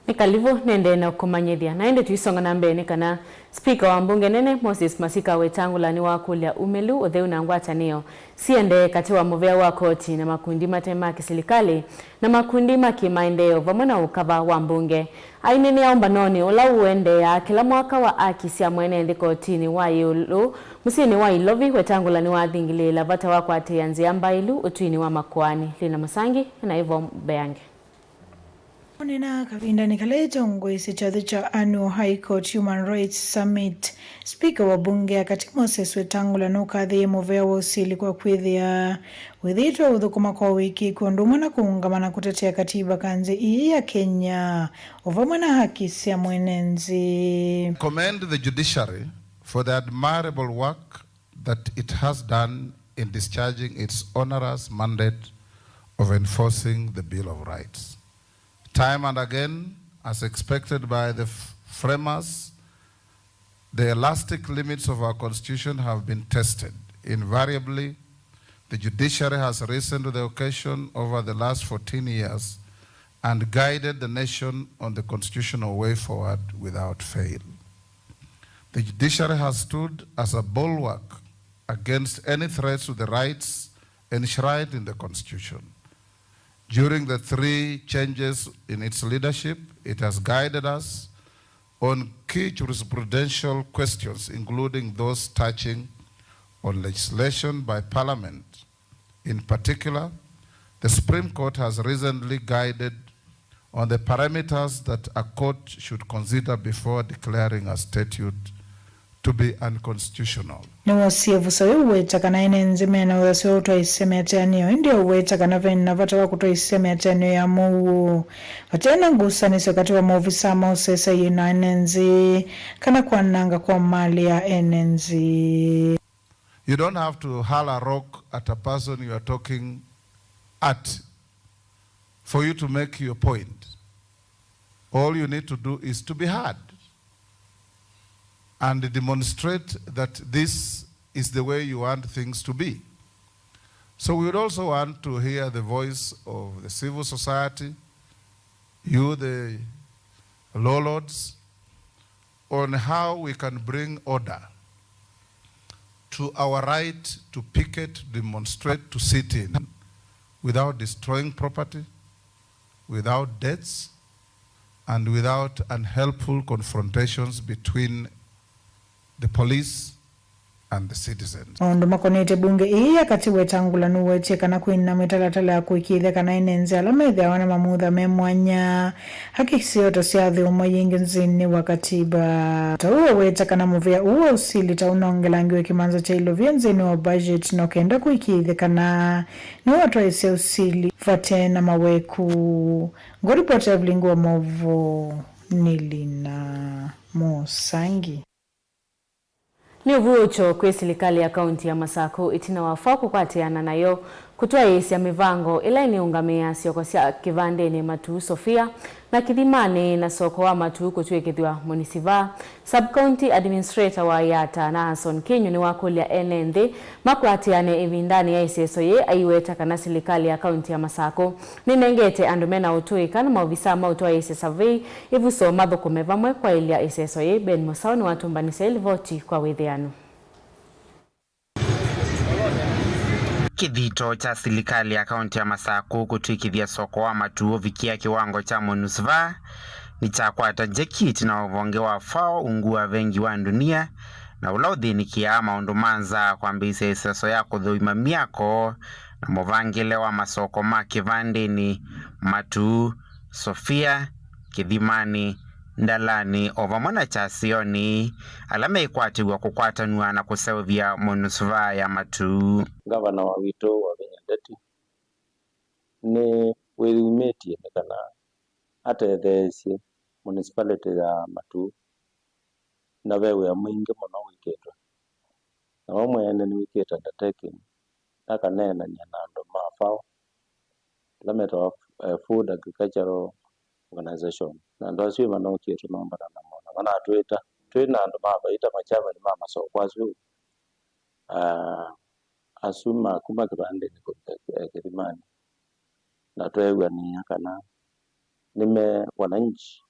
Nĩ kalivũ, nĩendee na kũmanyĩthya. Na ĩndĩ tũisonga na mbee nĩ kana spika wa mbunge nene Moses Masika Wetangula nĩwakũlya umĩlu, ũtheu na ngwatanĩo siendee katĩ wa mũvea wa koti na makundi mate ma kĩsilikalĩ na makundi ma kĩmaendeeo vamwe na ũkava wa mbunge. Aineenea ũmbanonĩ ũla ũendeeaa kĩla mwaka wa aki sya mwene nthĩ kotinĩ wa ĩũlũ mũsyĩnĩ wa Ilovi, Wetangula nĩwathingilĩĩla vata wa kũatĩĩa nzĩa mbaĩlu ũtwinĩ wa makoani. Lina Mũsangi ena ĩvo mbeange. Ũneenaa kavindanĩ kala ĩtongoesye kyathĩ kya Annual High Court Human Rights Summit, spika wa mbunge ya katĩ Moses Wetangula nũkathĩĩe mũvea wa ũsili kwa kwĩthĩa wĩthĩĩtwe ũthũkũma kwa ũĩkĩĩku ũndũ ũmwe na kũũngama na kũtetea katiba ka nthĩ ii ya Kenya, o vamwe na haki sya mwene nthĩ. Commend the judiciary for the admirable work that it has done in discharging its onerous mandate of enforcing the Bill of Rights. Time and again, as expected by the f-, framers, the elastic limits of our Constitution have been tested. Invariably, the judiciary has risen to the occasion over the last fourteen years and guided the nation on the constitutional way forward without fail. The judiciary has stood as a bulwark against any threats to the rights enshrined in the Constitution. During the three changes in its leadership, it has guided us on key jurisprudential questions, including those touching on legislation by Parliament. In particular, the Supreme Court has recently guided on the parameters that a court should consider before declaring a statute to be unconstitutional. Nĩwoosie ĩvuso yĩu ũweta kana ene nthĩ mena ũthasyo wa ũtwaĩsya mĩatĩanĩo, ĩndĩ aũweta kana ve na vata wa kũtwaĩsya mĩatĩanĩo ya mũuo vate na ngusanĩsyo katĩ wa maovisaa ma ũseseĩ na ene nthĩ kana kwananga kwa malĩ ya ene nthĩ. You don't have to hurl a rock at a person you are talking at for you to make your point. All you need to do is to be heard and demonstrate that this is the way you want things to be. So we would also want to hear the voice of the civil society, you, the law lords, on how we can bring order to our right to picket, demonstrate, to sit in without destroying property, without deaths, and without unhelpful confrontations between the police and the citizens. Maũndũ makonetye mbunge ĩĩ ya katĩ, Wetangula nũwetie kana kwĩna mĩtalatala ya kũĩkĩĩthya kana ene nthĩ ala methĩawa na mamutha me mwanya haki syoo ta syathĩwa yĩngĩ nthĩnĩ wa katiba. Ta ũu aweta kana mũvĩa ũũ wa ũsili ta ũnongelangiwe kĩmanza kya ilovia nthĩnĩ wa budget no kenda kũĩkĩĩthya kana nĩwatwaĩsya ũsili vate na maweku. Ngũripoti ya vilingi wa maũvoo nĩ Lina Mũsangi. Nĩ ũvuũkyo kwĩ silikalĩ ya kaunti ya Masakũ ĩtina wa fao kũkwatĩana nayo kũtwaĩĩsya mĩvango ĩla ĩnĩũngamĩaa syoko sya kĩvandĩnĩ Matuu Sofia na Kĩthimanĩ na soko wa Matuu kũtw'ĩkĩthw'a mũnisivaa. Sub-County Administrator wa Yatta Nahason Kinyu nĩwakũlya ene nthĩ makwatĩane ĩvindanĩ ya ĩseso yĩĩ, aiweta kana silikalĩ ya kaunti ya Masakũ nĩnengete andũ mena ũtũĩka na maovisaa ma ũtwaĩĩsya savei ĩvuso mathũkũme vamwe kwaĩlya ĩseso yĩĩ. Ben Mũsaũ nĩwatũmbanĩsya ĩlivoti kwa wĩthĩano. Kĩthito kya silikalĩ ya kaũntĩ ya Masakũ kũtw'ĩkĩthya soko wa matu ũvikĩa kĩwango kya MONUSVA nĩkyakwata njeki ĩtina wa ũvonge wa FAO ungu wa Vengi wa Ndunia, na ũla ũthĩnĩkĩaa maũndũ ma nza kwambĩĩsya ĩseso ya kũthũima myako na mũvangĩle wa masoko ma kĩvandĩnĩ, matu, Sofia, Kĩthimanĩ, Ndalanĩ, o vamwe na Kyasĩonĩ, ala meĩkwatĩw'a kũkwatanw'a na kũseũvya MONUSVA ya matu. Ngavana wa witũ Wavinya Ndeti nĩwĩyumĩtye nĩ kana atetheesye municipality ya Matuu, na ve wĩa mwingĩ mũno wĩkĩtwe. Na we mwene nĩwĩkĩte undertaking, akaneenany'a na andũ ma FAO, ala metawa, eh, Food Agricultural Organization. Na andũ asu ĩmanokĩe tũnombana namo, na manatwĩta. Twĩ na andũ ma vaita, ma chairman ma masoko asu, ah, asu ma kuma kĩvandĩnĩ kũvika, eh, kĩthimanĩ. Na tweew'anĩa kana nĩme wananchi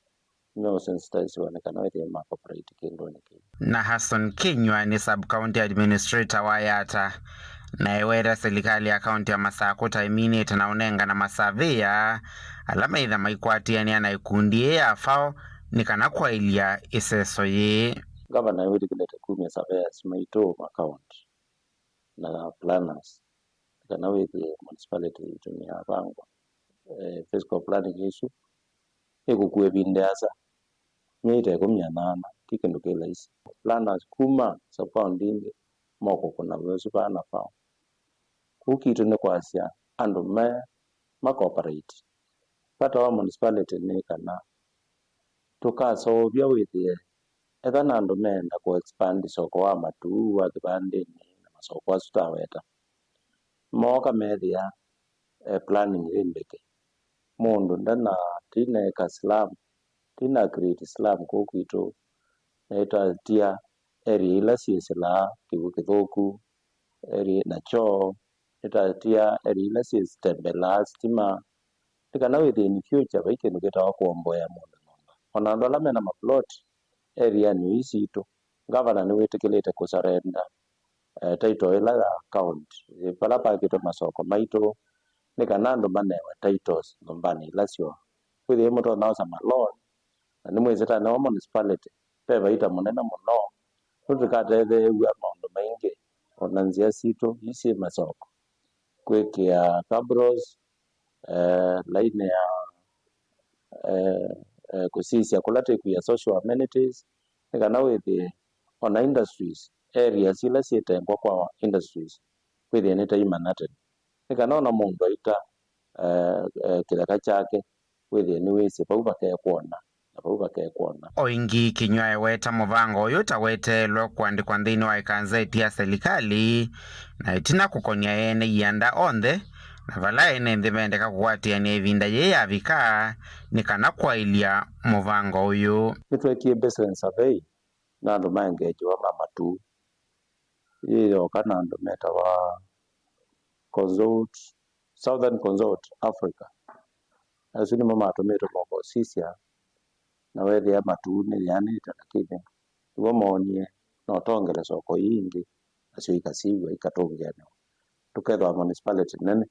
nĩmeũsensitizewa nĩ kana wĩthĩe ma cooperate kĩndũnĩ kĩu. Na Hasson Kinyua nĩ sub-county administrator wa Yatta, na eweta silikalĩ ya kaũntĩ ya Masakũ ta ĩminĩte na ũnengana masavĩya ala meĩtha maikwatĩanĩa na ĩkundi yĩĩ ya FAO nĩ kana kwaĩlya ĩseso yĩĩ. Ngavana nĩwĩtĩkĩlĩte kumya surveyors maitũ ma county na planners, kana wĩthĩe municipality yitũ nĩyavangwa. Eh, physical planning ĩsu ĩkũkua ĩvinda ĩasa, myei ta ĩkũmi na nana, ti kĩndũ kĩ laisi. Planners kuma sub-county ingĩ mokũkũna wĩa ũsu vaa na FAO. Kũu kitũ nĩ kwasya andũ me, ma cooperate. Vata wa municipality nĩ kana tũkaseũvya wĩthĩe, etha na andũ meenda kũ expand soko wa Matuu wa kĩvandĩnĩ na masoko asu taweta, mooka methĩa, eh, planning yĩ mbĩke. Mũndũ ndana, tinaeka slum, tina create slum kũu kwitũ, na ĩtatia area ila syĩsĩlaa kĩw'ũ kĩthũku, area na kyoo, nĩtatia area ila syĩtembelaa sitima, nĩ kana wĩthĩe in future vai kĩndũ kĩtawa kũomboea mũndũ nyũmba. O na andũ ala mena maplot area-nĩ ii sitũ, ngavana nĩwĩtĩkĩlĩte kũsarenda, eh, title ĩla ya county, eh, vala pakĩtwe masoko maitũ, nĩ kana andũ manewe titles nyũmbanĩ ila syoo. Kwĩthĩe mũtonya osa ma loan, na nĩmwĩsĩ ta nĩwa municipality, ve vaita mũnene mũno, nũndũ tũkatetheew'a maũndũ maingĩ, o na nzĩa sitũ ii syĩ masoko, kwĩkĩa cabros, eh, laini ya, eh, eh, kũsisya kũla tĩkwia social amenities, nĩ kana wĩthĩe o na industries, areas ila syĩtengwa kwa industries, wĩthĩe nĩtaimana tene, nĩ kana o na mũndũ aita, eh, eh, kĩtheka kyake, wĩthĩe nĩwĩsĩ vau vakekwona na vau vakekwona. O ĩngĩ, Kinyua eweta mũvango ũyũ ta weteelwe kũandĩkwa nthĩnĩ wa ĩkanzeti ya silikalĩ, na ĩtina kũkony'a ene ianda onthe, na vala ene nthĩ mendeka kũkwatĩanĩa ĩvinda yĩĩ yavika, nĩ kana kwaĩlya mũvango ũyũ. Nĩtwekie baseline survey na andũ ma engage-wa ma Matuu. Yĩĩ yooka na andũ metawa Consult, Southern Consult Africa. Asu nĩmo matũmĩtwe moka ũsisya, na weethĩa Matuu nĩyeanĩte na kĩthĩ. Nĩw'o moonie no tongele soko ii ingĩ, nasyo ikasiw'a, ikatũngĩanĩwa, tũkethĩwa municipality nene.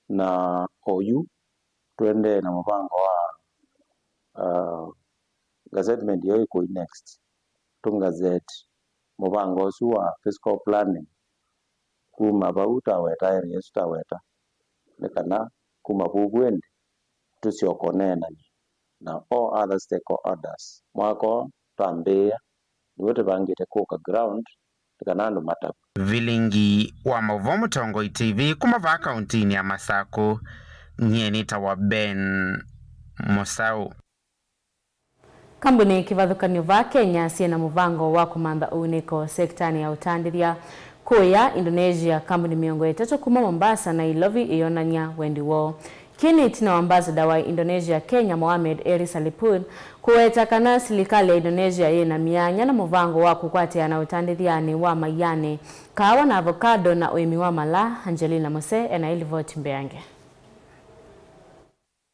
Na oyu tũendee na mũvango wa, uh, gazettement ĩyo ĩkũi next. Tũngazeti mũvango ũsu wa physical planning kuma vau taweta, area ĩsu taweta, nĩ kana kuma vuvu ĩndĩ tũsyoka ũneenany'a na all other stakeholders. Mwaka ũũ twambĩĩa, nĩw'o tũvangĩte kũka ground nĩ kana andũ matavw'e. Vilingi wa maũvoo Mũtongoi T V kuma vaa kauntinĩ ya Masakũ, nyie nĩtawa Ben Mũsaũ. Kambuni kĩvathũkany'o vaa Kenya syĩ na mũvango wa kũmantha ũunĩko sektanĩ ya ũtandĩthya. Kũya Indonesia, kambuni mĩongo ĩtatũ kuma Mombasa na Nairobi ĩyonany'a wendi woo. Kĩĩ nĩ ĩtina wa ambassador wa Indonesia Kenya, Mohamed Eri Salipun, kũweta kana silikalĩ ya Indonesia yĩ na myanya na mũvango wa kũkwatĩana ũtandĩthyanĩ wa maianĩ, kaawa na avocado na ũĩmi wa malaa. Angelina Mose ena ĩlivoti mbeange.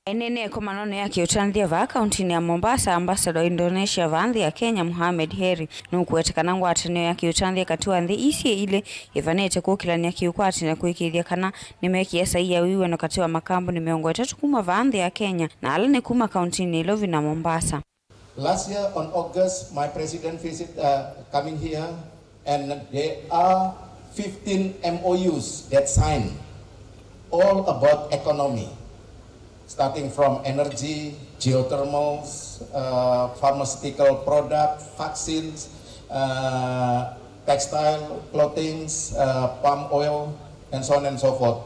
Aineenea ĩkomanonĩ ya kĩũtanĩthya vaa kauntinĩ ya Mombasa, ambassador wa Indonesia vaa nthĩ ya Kenya, Mohamed Heri, nũkũweta kana ngwatanĩo ya kĩũtanĩthya katĩ wa nthĩ ii syĩ ilĩ ĩvanĩte kũkĩlany'a kĩũkwati na kũĩkĩĩthya kana nĩmekĩa saii ya wĩw'ano katĩ wa makambuni mĩongo ĩtatũ kuma vaa nthĩ ya Kenya na ala nĩ kuma kauntinĩ Nairobi na Mombasa. Last year on August, my president visit, uh, coming here, and there are fifteen M O Us that signed, all about economy, starting from energy, geothermals, uh, pharmaceutical product, vaccines, uh, textile, clothings, uh, palm oil, and so on and so forth.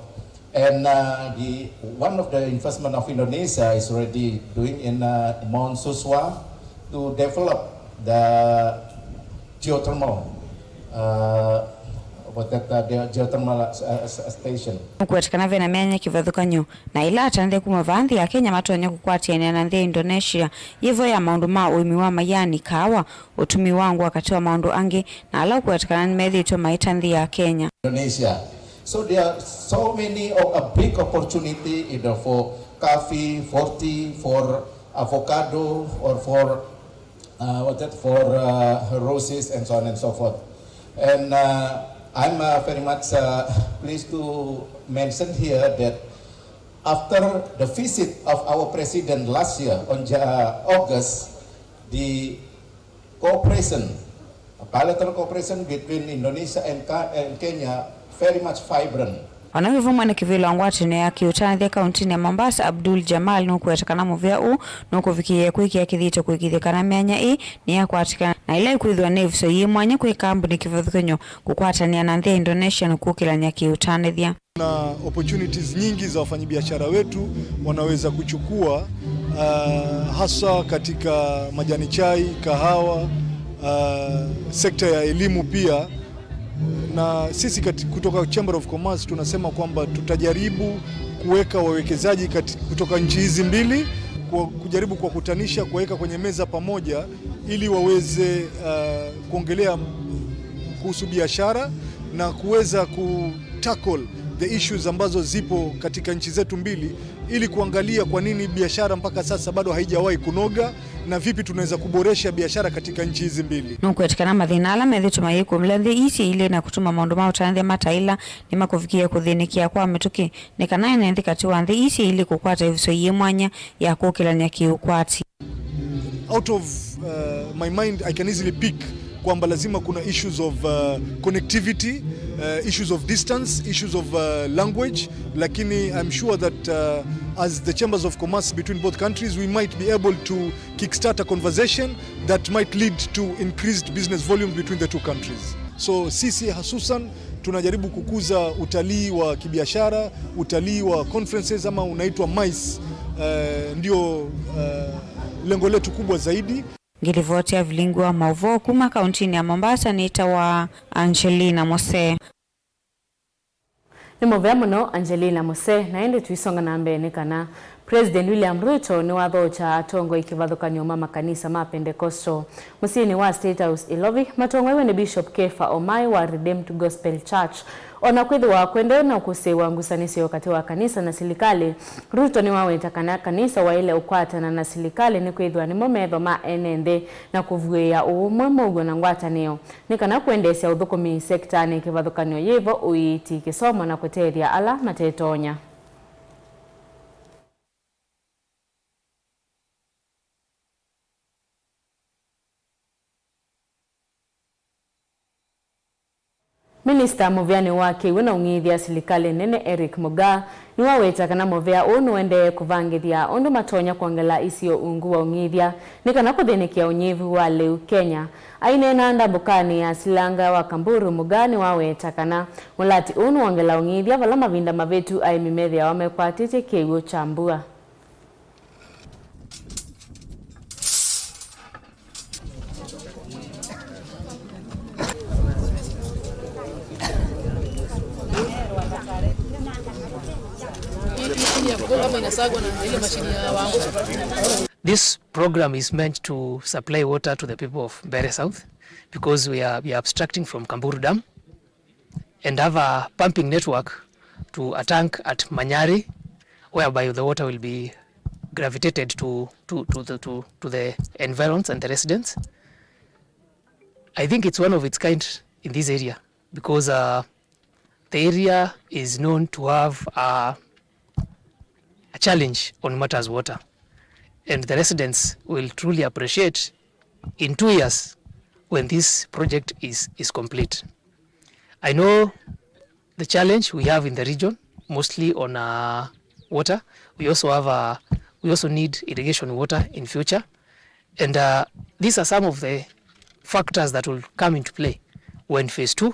And, uh, the, one of the investment of Indonesia is already doing in, uh, Mount Suswa to develop the geothermal, uh, what that, uh, the geothermal, uh, s-, station. Nũkũweta kana vena myanya kĩvathũkany'o na ĩla atandĩthya kuma vaa nthĩ ya Kenya matonya kũkwatĩanĩa na nthĩ ya Indonesia yĩvo ya maũndũ ma ũĩmi wa maiani, kaawa, ũtumi wa ngũa katĩ wa maũndũ angĩ, na ala ũkũweta kana nĩmethĩĩtwe maita nthĩ ya Kenya. Indonesia. So there are so many of a big opportunity either for coffee, for tea, for avocado, or for, uh, what that, for, uh, roses and so on and so forth. And, uh, I'm, uh, very much, uh, pleased to mention here that after the visit of our president last year on Ja-, August, the cooperation, bilateral cooperation between Indonesia and Ka-, and Kenya very much vibrant. Ona wĩvo mwene kĩvĩla wa ngwatanĩo ya kĩũtanĩthya kauntinĩ ya Mombasa, Abdul Jamal, nũkũweta kana mũvea ũũ nũkũvikĩĩa kwĩkĩa kĩthito kũĩkĩĩthya kana myanya ĩĩ nĩyakwatĩkana na ĩla ĩkwĩthĩwa nĩ ĩvuso yĩ mwanya kwĩ kambuni kĩvathũkany'o kũkwatanĩa na nthĩ ya Indonesia na kũkĩlany'a kĩũtanĩthya. Na opportunities nyingi za wafanyabiashara wetu wanaweza kuchukua, ah, haswa katika majani chai, kahawa, ah, sekta ya elimu pia. Na sisi kati-, kutoka Chamber of Commerce tunasema kwamba tutajaribu kuweka wawekezaji kati-, kutoka nchi hizi mbili, kwa kujaribu kuwakutanisha, kuwaweka kwenye meza pamoja ili waweze, ah, kuongelea kuhusu biashara na kuweza ku tackle the issues ambazo zipo katika nchi zetu mbili, ili kuangalia kwa nini biashara mpaka sasa bado haijawahi kunoga na vipi tunaweza kuboresha biashara katika nchi hizi mbili. Nũkũweta kana mathĩna ala methĩĩtwe mayĩkũmĩla nthĩ ii syĩ ilĩ na kũtuma maũndũ ma ũtanĩthya mataĩla nĩmakũvikĩĩa kũthĩnĩkĩa kwa mĩtũkĩ, nĩ kana ene nthĩ katĩ wa nthĩ ii syĩ ilĩ kũkwata ĩvuso yĩ mwanya ya kũkĩlany'a kĩũkwati. Out of, uh, my mind, I can easily pick kwamba lazima kuna issues of, uh, connectivity, uh, issues of distance, issues of, uh, language, lakini I'm sure that, uh, as the chambers of commerce between both countries, we might be able to kickstart a conversation that might lead to increased business volume between the two countries. So sisi hasusan tunajaribu kukuza utalii wa kibiashara, utalii wa conferences ama unaitwa MICE, eh, ndio, eh, lengo letu kubwa zaidi. Ngĩlivoti ya vilingi wa maũvoo kuma kauntinĩ ya Mombasa nĩtawa Angelina Mose. Nĩ mũvea mũno Angelina Mose, na ĩndĩ tũisonga na mbee nĩ kana President William Ruto nĩwathokya atongoi kĩvathũkany'o ma makanisa ma Pentecostal mũsyĩnĩ wa State House Ilovi, matongoew'e nĩ Bishop Kepha Omai wa Redeemed Gospel Church. O na kwĩthĩwa kwendewe na ũkũsĩĩ wa ngusanĩsyo katĩ wa kanisa na silikalĩ, Ruto nĩwaweta kana kanisa waĩle ũkwatana na silikalĩ nĩkwĩthĩwa nĩmo metho ma ene nthĩ na kũvuĩĩa ũũmwe, mũuo na ngwatanĩo. Nĩ kana kũendeesya ũthũkũmi sektanĩ kĩvathũkany'o yĩvo, ũiiti, kĩsomo na kũtethya ala matetonya. Minista mũvĩanĩ wa kĩw'ũ na ũng'ithya silikalĩ nene Eric Mugaa nĩwaweta kana mũvĩa ũũ nũendee kũvangĩthya ũndũ matonya kwongela isio ungu wa ũng'ithya nĩ kana kũthĩnĩkĩa ũnyivu wa lĩu Kenya. Aineena ndambũkanĩ ya silanga wa Kamburu, Mugaa nĩwaweta kana mũlati ũũ nũwongela ũng'ithya vala mavinda mavĩtu aĩmi methĩawa mekwatĩtye kĩw'ũ kya mbua. This program is meant to supply water to the people of Mbeere South because we are, we are abstracting from Kamburu Dam and have a pumping network to a tank at Manyari, whereby the water will be gravitated to, to, to, the, to, to the environs and the residents. I think it's one of its kind in this area because uh, the area is known to have uh, a challenge on matters water, and the residents will truly appreciate in two years when this project is, is complete. I know the challenge we have in the region, mostly on uh, water. We also have uh, we also need irrigation water in future, and uh, these are some of the factors that will come into play when phase two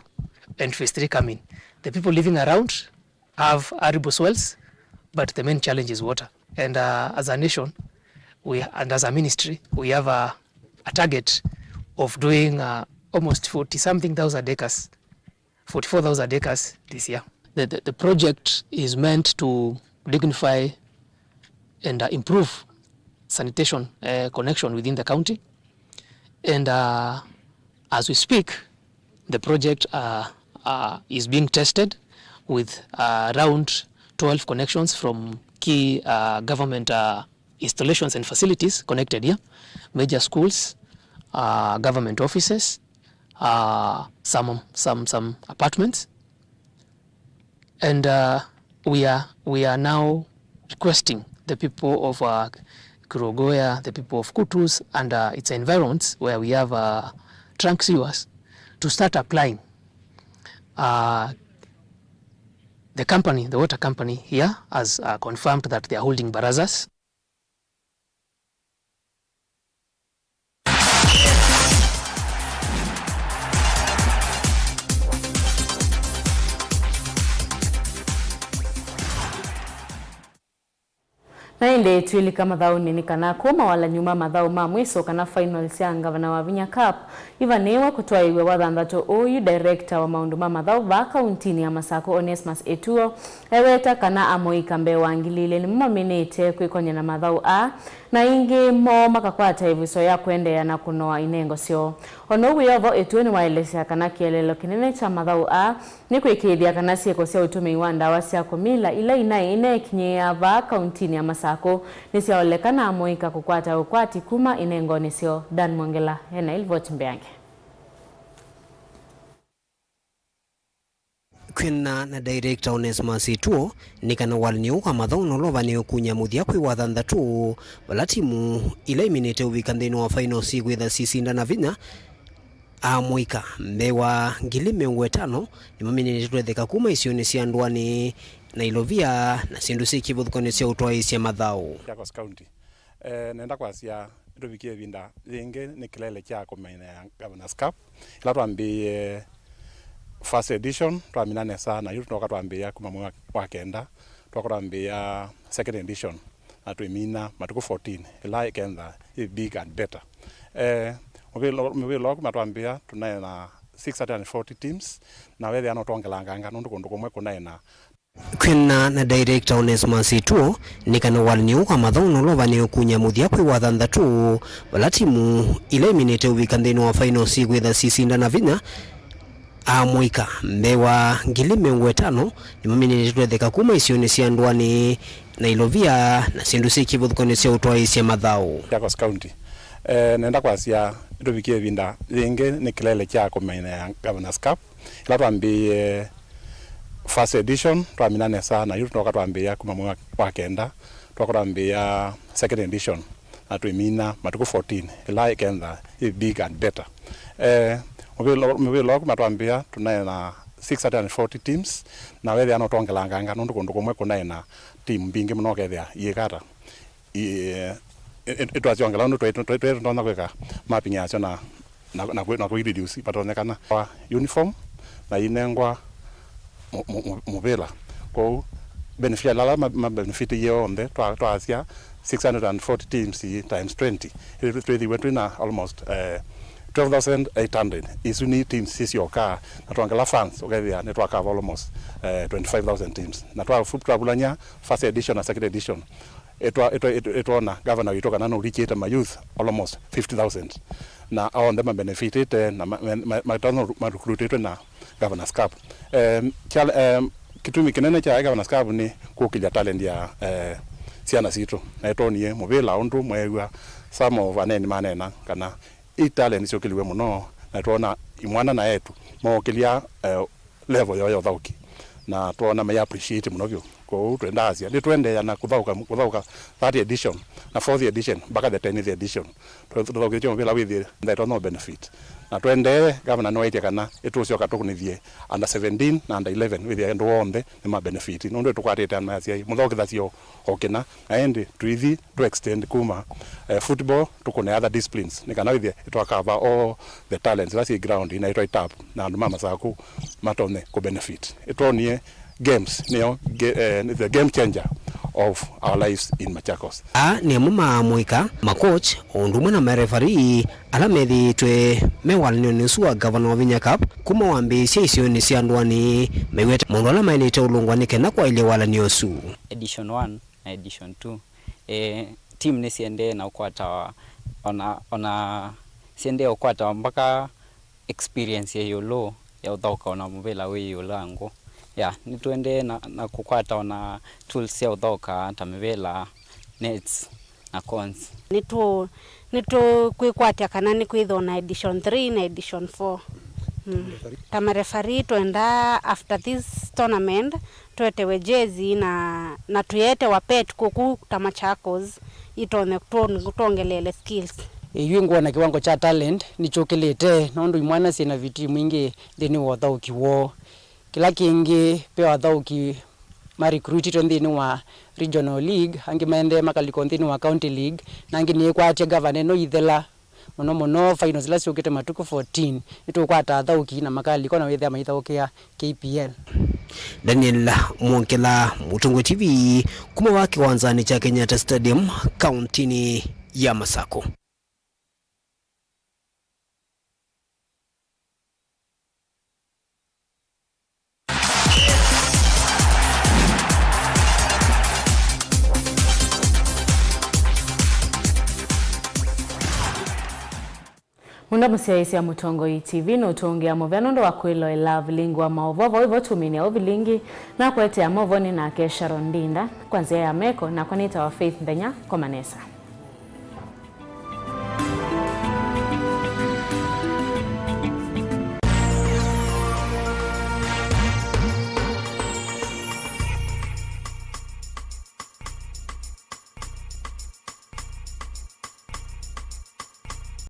and phase three come in. The people living around have arable soils, but the main challenge is water. And uh, as a nation, we and as a ministry, we have a, a target of doing uh, almost forty something thousand acres, forty-four thousand acres this year. The, the, the project is meant to dignify and uh, improve sanitation uh, connection within the county. And uh, as we speak, the project uh, uh, is being tested with uh, around twelve connections from key uh, government uh, installations and facilities connected here, major schools, uh, government offices, uh, some, some, some apartments. And uh, we are, we are now requesting the people of uh, Kirogoya, the people of Kutus and uh, its environs where we have uh, trunk sewers to start applying. Uh, the company, the water company here has uh, confirmed that they are holding barazas. Na ĩndĩ twĩlika mathaũnĩ nĩ kana kũũ mawalany'o ma mathaũ ma mwĩso kana finals sya Ngavana wa Vinya Cup ivanĩĩwe kũtwaĩw'a wathanthatũ ũũ yu director wa maũndũ ma mathaũ vaa kauntinĩ ya Masakũ Onesmus Etuo eweta kana amũika mbee wa ngili ilĩ nĩmo maminĩte kwĩkony'a na mathaũ aa, na aingĩ moo makakwata ĩvuso ya kũendeea na kũnoa inengo syoo. O na ũu wĩ o vo, Etuo nĩwaelesya kana kĩeleelo kĩnene kya mathaũ aa nĩ kwĩkĩĩthya kana syĩko sya ũtũmĩi wa ndawa sya kũmila ila inaĩ ineekinyĩĩa vaa kauntinĩ ya Masakũ nĩsyaoleka na amũika kũkwata ũkwati kuma inengonĩ syoo. Dan Mwongela e na ĩlivoti mbeange. Kwĩana na director Onesmus Etuo, nĩ kana walany'o ũũ wa mathaũ nũlovanĩwe kunya mũthya kwĩ wathanthatũ, vala timu ila iminĩte ũvika nthĩnĩ wa finals ikwĩtha sisindana vinya, amũika mbee wa ngili mĩongo ĩtano nĩmaminĩte twetheka kuma isionĩ sya ndũanĩ na ilovia na syĩndũ syĩ kĩvathũkany'o sya ũtwaĩĩsya mathaũ. Machakos County. Eh, nenda kwasya nĩtũvikie ĩvinda yĩngĩ nĩ kĩlele kya kũmina Governor's Cup. Ĩla twambĩĩe first edition, twamina nesa, na yu tũnoka twambĩĩa kuma mwei wa, wa kenda, twoka twambĩĩa second edition, na twĩmina matukũ fourteen, ĩla ĩkenda ĩ big and better. Eh, mũvĩla, mũvĩla ũũ kuma twambĩĩa, tũnaĩ na six hundred and forty teams, na wethĩa no twongelanganga, nũndũ kũndũ kũmwe kũnaĩ na Kwĩana na director Onesmus Etuo, nĩ kana walany'o ũũ wa mathaũ nũlovanĩwe kunya mũthya kwĩ wathanthatũ, vala timu ila iminĩte ũvika nthĩnĩ wa finals ikwĩtha sisindana vinya, amũika mbee wa ngili mĩongo ĩtano nĩmaminĩte twetheka kuma isionĩ sya ndũanĩ na ilovia na syĩndũ syĩ kĩvathũkany'o sya ũtwaĩĩsya mathaũ. Machakos County. Eh, nenda kwasya nĩtũvikie ĩvinda yĩngĩ nĩ kĩlele kya kũmina Governor's Cup. Ĩla twambĩĩe first edition, twamina nesa, na yu tũnoka twambĩĩa kuma mwei wa, wa kenda, twoka twambĩĩa second edition, na twĩmina matukũ fourteen, ĩla ĩkenda ĩ big and better. Eh, mũvĩla, mũvĩla ũũ kuma twambĩĩa, tũnaĩ na six hundred and forty teams, na wethĩa no twongelanganga, nũndũ kũndũ kũmwe kũnaĩ na team mbingĩ mũno ũkethĩa iĩkata. Ĩ-, ĩ-, ĩ-, ĩtwasyongela ũndũ twaĩ, twaĩ, twaĩ tũtonya kwĩka mapping yasyo na, na, na, kwĩ- na kũi reduce vatonyekana. Kwa uniform na inengwa mũ- mũ- mũ- mũvĩla. Kwoou beneficiary ala ma- mabenefitiie onthe twa- twasya six hundred and forty teams times twenty, twĩthĩwe twĩ na almost eh, twelve thousand eight hundred. Isu nĩ teams sisyokaa, na twongela fans ũkethĩa nĩtwakava almost eh, twenty-five thousand teams, na twa- twavulany'a first edition na second edition, ĩtwa- ĩtwa- ĩtwa- ĩtwona governor witũ kana nũlikĩte ma youth almost fifty thousand, na onthe mabenefitĩte na ma- ma- ma- matonya marekrutĩtwe na Governor's Cup. Em, chal- em, kĩtumi kĩnene kya Governor's Cup nĩ kũkĩlya talent ya eh, syana sitũ, na nĩtwonie mũvĩla ũndũ mweew'a some of aneni maneena kana i talent syũkĩliw'e mũno, na nĩtwona imwana na eĩtu mookĩlya, eh, level yoo ya ũthaũki, na twoona mai appreciate mũno vyũ. Kwoou twendaasya nĩtũendeea na kũthaũka, kũthaũka third edition na fourth edition mpaka the tenth edition. Tũthaũkĩtye mũvĩla wĩthĩe nthĩ ĩtonya benefit. Na tũendee, gavana nĩwaĩtye kana ĩtũũsyoka tũkũnĩthye under seventeen na under eleven, wĩthĩe andũ onthe nĩma benefit. Nũndũ tũkwatĩte ana asyai, mũthaũkĩthasyo o kĩna, na ĩndĩ tũithi tũ extend kuma, eh, football, tũkũne other disciplines, nĩ kana wĩthĩe ĩtwakava all the talents ila syĩ ground ina ĩtwa itap, na andũ ma Masakũ matonye kũ benefit. Ĩtwonie games nĩyo ge-, eh, nĩ the game changer of our lives in Machakos. Aa nĩ amwe ma amũika, makoch, o ũndũ ũmwe na marefarii ala methĩĩtwe me walany'onĩ ũsu wa Gavana wa Vinya Cup kuma wambĩĩsya isionĩ sya ndũanĩ, maiweta maũndũ ala maĩlĩte ũlũngwa nĩ kenda kwaĩlya walany'o ũsu. Edition one na edition two, eh, team nĩsiendee na ũkwatawa, ona, ona siendee ũkwatawa mpaka experience ya ĩũlũ ya ũthaũka ona mũvĩla wĩ ĩũlũ wa ngũ. Ya, nĩtũendee na, na kũkwata ona tools sya ũthaũka ta mĩvĩla, nets, na cones. Nĩtũ-, nĩtũkwĩkwatya kana nĩkwĩthĩwa na edition three na edition four. Mm. Ta marefarii twendaa after this tournament, twetewe jezi na, na tũyetewa pet kũkũ ta Machakos, itonye tũ-, twongeleele skills. Ĩyu ngwona kĩwango kya talent nĩkyũkĩlĩte, nũndũ imwana syĩna vitii mwingĩ nthĩnĩ wa ũthaũki woo. Kĩla kĩngĩ, ve athaũki ma recruitĩtwe nthĩnĩ wa regional league, angĩ maendee makalika nthĩnĩ wa county league, na angĩ nĩĩkwatya gavana ĩno ithela. Mũno mũno finals ila syũkĩte matukũ fourteen, nĩtũkwata athaũki na makalika na wĩthĩa maithaũkĩa K P L. Daniel Mwongela, Mũtongoi T V, kuma wa kĩwanzanĩ kya Kenyatta Stadium, kauntinĩ ya Masakũ. Mũno mũsyaĩĩsya Mũtongoi T V nũtũngĩa mũvea nũndũ wa kwĩloela vilingi wa maũvoo. Vau ĩvo tũminĩa ũvilingi na kũetea maũvoonĩ nake Sharon Ndinda kwa nzĩa ya meko, nakwa nĩtawa Faith Nthenya. Koma nesa.